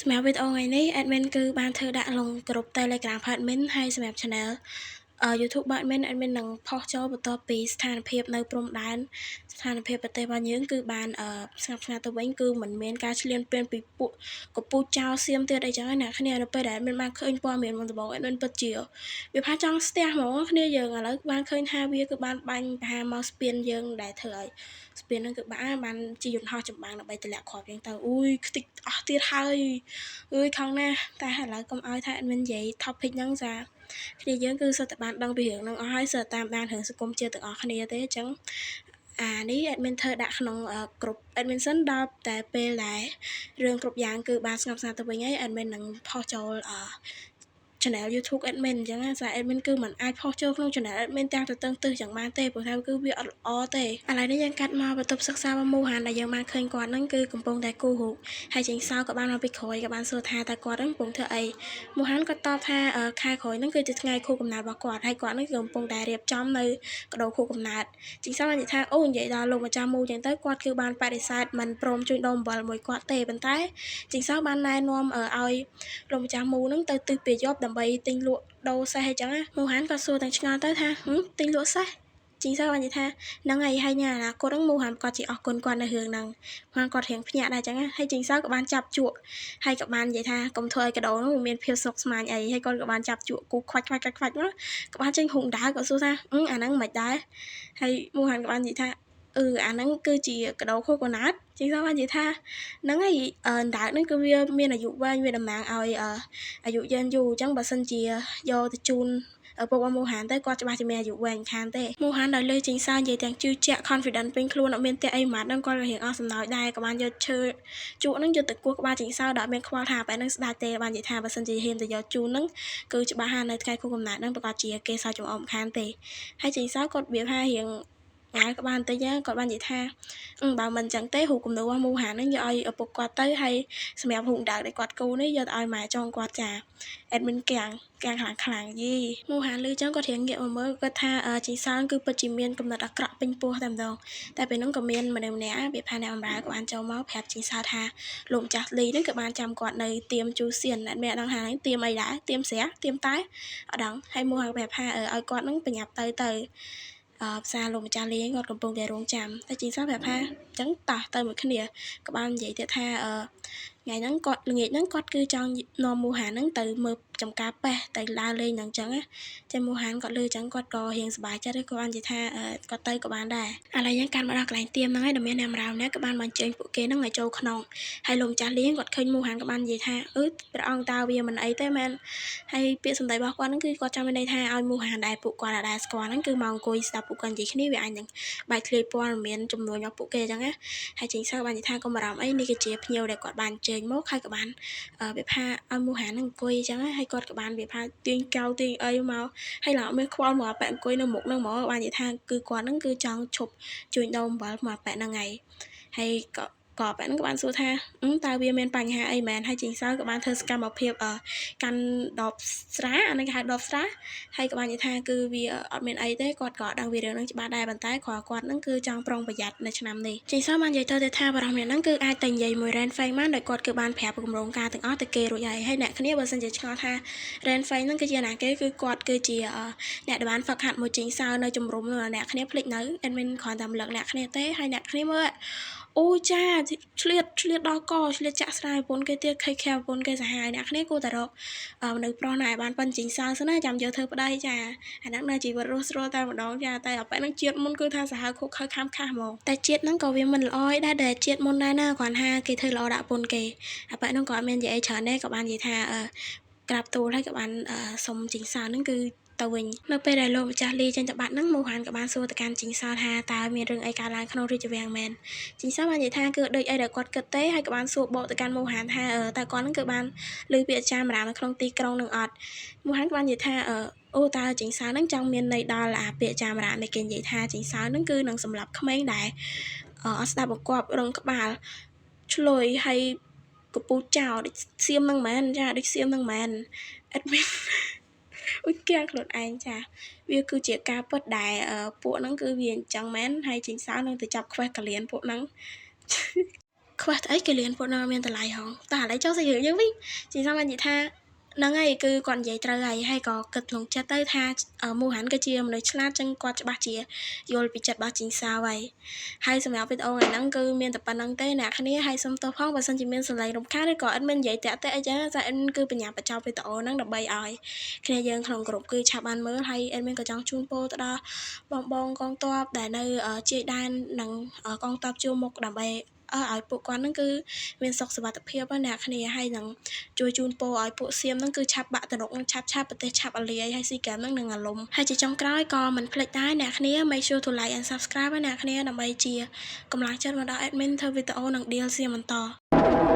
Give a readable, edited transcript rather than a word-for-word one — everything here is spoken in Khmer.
សម្រាប់វីដេអូថ្ងៃនេះ admin គឺបានធ្វើដាក់លងក្រុម Telegram admin ហើយសម្រាប់ channel YouTube របស់ admin admin នឹងផុសចូលបន្ទាប់ពីស្ថានភាពនៅព្រំដែនស្ថានភាពប្រទេសរបស់យើងគឺបានស្ងប់ស្ងាត់ទៅវិញគឺមិនមានការឈ្លានពានពីពួកកពូចោលសៀមទៀតអីចឹងណាគ្នានៅពេលដែល admin បានឃើញព័ត៌មានមុនដំបូង admin ពិតជាវាផាចង់ស្ទះហ្មងគ្នាយើងឥឡូវបានឃើញថាវាគឺបានបាញ់ប្រហារមកស្ពានយើងដែលធ្វើឲ្យស្ពានហ្នឹងគឺបានបានជាយន្តហោះចម្បាំងដើម្បីតម្លាក់គ្រាប់ចឹងទៅអូយខ្ទេចអស់ទៀតហើយអើយខឹងណាស់តែឥឡូវកុំឲ្យថា admin និយាយ topic ហ្នឹងសាគ្នាយើងគឺសុទ្ធតែបានដឹងពីរឿងហ្នឹងអស់ហើយសុទ្ធតែតាមដានរឿងសង្គមជាតិទាំងអស់គ្នាទេអញ្ចឹងអានេះ admin ធ្វើដាក់ក្នុងក្រុម admin សិនដល់តែពេលដែលរឿងគ្រប់យ៉ាងគឺបានស្ងប់ស្ងាត់ទៅវិញហើយ admin នឹងផុសចូល channel YouTube admin អញ្ចឹងណាសារ admin គឺមិនអាចផុសចូលក្នុង channel admin ទាំងទៅតឹងទិសចឹងបានទេព្រោះថាគឺវាអត់ល្អទេឥឡូវនេះយើងកាត់មកបន្ទប់សិក្សារបស់មូហានដែលយើងបានឃើញគាត់ហ្នឹងគឺកំពុងតែគូររូបហើយចេញសោក៏បានមកពីក្រោយក៏បានសួរថាតើគាត់ហ្នឹងកំពុងធ្វើអីមូហានក៏តបថាខែក្រោយហ្នឹងគឺជាថ្ងៃខួបកំណើតរបស់គាត់ហើយគាត់ហ្នឹងគឺកំពុងតែរៀបចំនៅកដោខួបកំណើតជីងសោបាននិយាយថាអូនិយាយដល់លោកម្ចាស់មូចឹងទៅគាត់គឺបានបដិសេធមិនព្រមជួញដូរអំបិលមួយគាត់ទេប៉ុន្តែជីងសោបានណែនាំឲ្យលោកម្ចាស់មូហ្នឹងទៅទិសពាយ័ព្យដើម្បីទិញលក់ដូរសេះអីចឹងណាមូហានក៏សួរទាំងឆ្ងល់ទៅថាទិញលក់សេះជីងសៅបាននិយាយថាហ្នឹងហើយហើយញ៉ាអនាគតហ្នឹងមូហានគាត់ជាអរគុណគាត់នៅរឿងហ្នឹងមូហានគាត់រៀងភ្ញាក់ដែរចឹងណាហើយជីងសៅក៏បានចាប់ជក់ហើយក៏បាននិយាយថាកុំធ្វើឲ្យកដោហ្នឹងមានភាពស្មុគស្មាញអីហើយគាត់ក៏បានចាប់ជក់គូខ្វាច់ខ្វាច់ខ្វាច់មកក៏បានចេញហុងដើក៏សួរថាអាហ្នឹងមិនដែរហើយមូហានក៏បាននិយាយថាអឺអាហ្នឹងគឺជាកដោខូកូណាតជីងសៅបាននិយាយថាហ្នឹងហើយអណ្ដើកហ្នឹងគឺវាមានអាយុវែងវាតំណាងឲ្យអាយុយឺនយូរអញ្ចឹងបើសិនជាយកទៅជូនឪពុករបស់មូហានទៅគាត់ច្បាស់ជាមានអាយុវែងខានទេមូហានដោយលើជីងសើនិយាយទាំងជឿជាក់ confident ពេញខ្លួនអត់មានតាក់អីម៉ាត់ហ្នឹងគាត់ក៏រៀងអស់សំណោចដែរក៏បានយកឈើជក់ហ្នឹងយកទៅគោះក្បាលជីងសើដោយអត់មានខ្វល់ថាបែរហ្នឹងស្ដាច់ទេបាននិយាយថាបើសិនជាហ៊ានទៅយកជូនហ្នឹងគឺច្បាស់ហានៅថ្ងៃខួបកំណើតហ្នឹងប្រកាសជាគេសើចចំអមខានទេហើយជីងសើគាត់របៀបថារៀងងើក្បាលបន្តិចគាត់បាននិយាយថាបើមិនអញ្ចឹងទេរូបគំនូរបស់មូហានហ្នឹងយកឲ្យឪពុកគាត់ទៅហើយសម្រាប់រូបដើកដែលគាត់គូនេះយកទៅឲ្យម៉ែចុងគាត់ចា admin កាំងកាំងខ្លាំងខ្លាំងយីមូហានលឺចឹងគាត់រៀងងាកមកមើលគាត់ថាជីសើគឺពិតជាមានកំណត់អាក្រក់ពេញពោះតែម្ដងតែពេលហ្នឹងក៏មានមនុស្សម្នាក់វាផាអ្នកបម្រើក៏បានចូលមកប្រាប់ជីសើថាលោកម្ចាស់លីហ្នឹងក៏បានចាំគាត់នៅទៀមជូសៀន admin អត់ដឹងថាហ្នឹងទៀមអីដែរទៀមស្រាទៀមតែអត់ដឹងហើយមូហានប្រាប់ថាឲ្យគាត់ហ្នឹងប្រញាប់ទៅទៅអឺផ្សារលោកម្ចាស់លីគាត់កំពុងតែរងចាំតែជីសាប្រាប់ថាអញ្ចឹងតោះទៅមួយគ្នាក៏បាននិយាយទៀតថាអឺថ្ងៃហ្នឹងគាត់ល្ងាចហ្នឹងគាត់គឺចង់នាំមូហានហ្នឹងទៅមើលចំការប៉េះទៅដើរលេងហ្នឹងអញ្ចឹងណាចាំមូហានគាត់លឺអញ្ចឹងគាត់ក៏រៀងសប្បាយចិត្តគាត់បាននិយាយថាគាត់ទៅក៏បានដែរឥឡូវយើងកាន់មកដល់កន្លែងទៀមហ្នឹងហើយដែលមានអ្នកម្រាមនេះក៏បានមកអញ្ជើញពួកគេហ្នឹងឲ្យចូលក្នុងហើយលោកម្ចាស់លៀងគាត់ឃើញមូហានក៏បាននិយាយថាអឺព្រះអង្គតើវាមិនអីទេមែនហើយពាក្យសម្ដីរបស់គាត់ហ្នឹងគឺគាត់ចង់មានន័យថាឲ្យមូហានដែលពួកគាត់ដែលស្គាល់ហ្នឹងគឺមកអង្គុយស្ដាប់ពួកគាត់និយាយគ្នាវាអាចនឹងបែកធ្លាយព័ត៌មានចំនួនរបស់ពួកគេអញ្ចឹងណាហើយចេញសើបាននិយាយថាកុំបារម្ភអីនេះគឺជាភ្ញៀវដែលគាត់បានអញ្ជើញមកហើយក៏បានវាថាឲ្យមូហានហ្នឹងអង្គុយអញ្ចឹងហើយគាត់ក៏បានវាថាទាញកៅទាញអីមកហើយឡើងអត់មានខ្វល់មកអាប៉ែអង្គុយនៅមុខហ្នឹងហ្មងបាននិយាយថាគឺគាត់ហ្នឹងគឺចង់ឈប់ជួញដូរអំបិលមកអាប៉ែហ្នឹងហើយហើយក៏ក៏បែបហ្នឹងក៏បានសួរថាតើវាមានបញ្ហាអីមែនហើយជីងសៅក៏បានធ្វើសកម្មភាពកាន់ដបស្រាអានេះគេហៅដបស្រាហើយក៏បាននិយាយថាគឺវាអត់មានអីទេគាត់ក៏ដឹងពីរឿងហ្នឹងច្បាស់ដែរប៉ុន្តែគ្រាន់គាត់ហ្នឹងគឺចង់ប្រុងប្រយ័ត្ននៅឆ្នាំនេះជីងសៅបាននិយាយទៅថាបរិះម្នាក់ហ្នឹងគឺអាចតែនិយាយមួយ Ren Feng បានដោយគាត់គឺបានប្រាប់គម្រោងការទាំងអស់ទៅគេរួចហើយហើយអ្នកគ្នាបើសិនជាឆ្ងល់ថា Ren Feng ហ្នឹងគឺជាណាគេគឺគាត់គឺជាអ្នកដែលបានហ្វឹកហាត់មួយជីងសៅនៅជំរំនោះអ្នកគ្នាភ្លេចនៅ admin គ្រាន់តែរំលឹកអ្នកគ្នាទេហើយអ្នកគ្នាមើលអូចាឆ្លៀតឆ្លៀតដល់កឆ្លៀតចាក់ស្រែប្រពន្ធគេទៀតខៃខែប្រពន្ធគេសាហាវអ្នកគ្នាគួរតែរកមនុស្សប្រុសណាឲ្យបានប៉ិនជីងសើសិនណាចាំយកធ្វើប្តីចាអាហ្នឹងនៅជីវិតរស់ស្រួលតែម្ដងចាតែដល់ពេលហ្នឹងជាតិមុនគឺថាសាហាវខុកខើខាំខាស់ហ្មងតែជាតិហ្នឹងក៏វាមិនល្អឯដែរដែលជាតិមុនដែរណាគ្រាន់ថាគេធ្វើល្អដាក់ប្រពន្ធគេអាពេលហ្នឹងក៏អត់មាននិយាយអីច្រើនដែរក៏បាននិយាយថាក្រាបទូលហើយក៏បានសុំជីងសើហ្នឹងគឺទៅវិញនៅពេលដែលលោកម្ចាស់លីចេញទៅបាត់ហ្នឹងមូហានក៏បានសួរទៅកាន់ជីងសើថាតើមានរឿងអីកើតឡើងក្នុងរាជវាំងមែនជីងសើបាននិយាយថាគឺដូចអីដែលគាត់គិតទេហើយក៏បានសួរបកទៅកាន់មូហានថាតើគាត់ហ្នឹងគឺបានឮពាក្យចាមរាមនៅក្នុងទីក្រុងនឹងអត់មូហានក៏បាននិយាយថាអូតើជីងសើហ្នឹងចង់មានន័យដល់អាពាក្យចាមរាមដែលគេនិយាយថាជីងសើហ្នឹងគឺនឹងសម្លាប់ក្មេងដែលអត់ស្ដាប់បង្គាប់រងក្បាលឆ្លុយហើយកពូចោលដូចសៀមហ្នឹងមែនចាដូចសៀមហ្នឹងមែន admin អ៊ុយគៀងខ្លួនឯងចាវាគឺជាការពិតដែលពួកហ្នឹងគឺវាអញ្ចឹងមែនហើយចេញសៅនឹងទៅចាប់ខ្វេះកលៀនពួកហ្នឹង ខ្វះតែអីគេលៀនពួកហ្នឹងមានតម្លៃហងតែឥឡូវចូលសាច់រឿងយើងវិញជីងសៅបាននិយាយថាហ្នឹងហើយគឺគាត់និយាយត្រូវហើយហើយក៏គិតក្នុងចិត្តទៅថាមូហានគឺជាមនុស្សឆ្លាតចឹងគាត់ច្បាស់ជាយល់ពីចិត្តរបស់ជីងសៅហើយហើយសម្រាប់វីដេអូថ្ងៃហ្នឹងគឺមានតែប៉ុណ្្នឹងទេអ្នកគ្នាហើយសូមទោសផងបើសិនជាមានសំឡេងរំខានឬក៏អត់មាននិយាយតាក់តាក់អីចឹងតែអិនគឺបញ្ញាបញ្ចប់វីដេអូហ្នឹងដើម្បីឲ្យគ្នាយើងក្នុងក្រុមគឺឆាប់បានមើលហើយអិនមានក៏ចង់ជូនពរទៅដល់បងបងកងទ័ពដែលនៅជាយដែននិងកងទ័ពជួរមុខដើម្បីឲ្យពួកគាត់ហ្នឹងគឺមានសុខសុវត្ថិភាពណាអ្នកគ្នាហើយនឹងជួយជូនពរឲ្យពួកសៀមហ្នឹងគឺឆាប់បាក់ទំនុកនឹងឆាប់ឆាប់ប្រទេសឆាប់អាលាយហើយស៊ីហ្គេមហ្នឹងនឹងអាលំហើយជាចុងក្រោយក៏មិនភ្លេចដែរអ្នកគ្នា make sure to like and subscribe ណាអ្នកគ្នាដើម្បីជាកម្លាំងចិត្តមកដល់ admin ធ្វើវីដេអូនិង DLC បន្ត។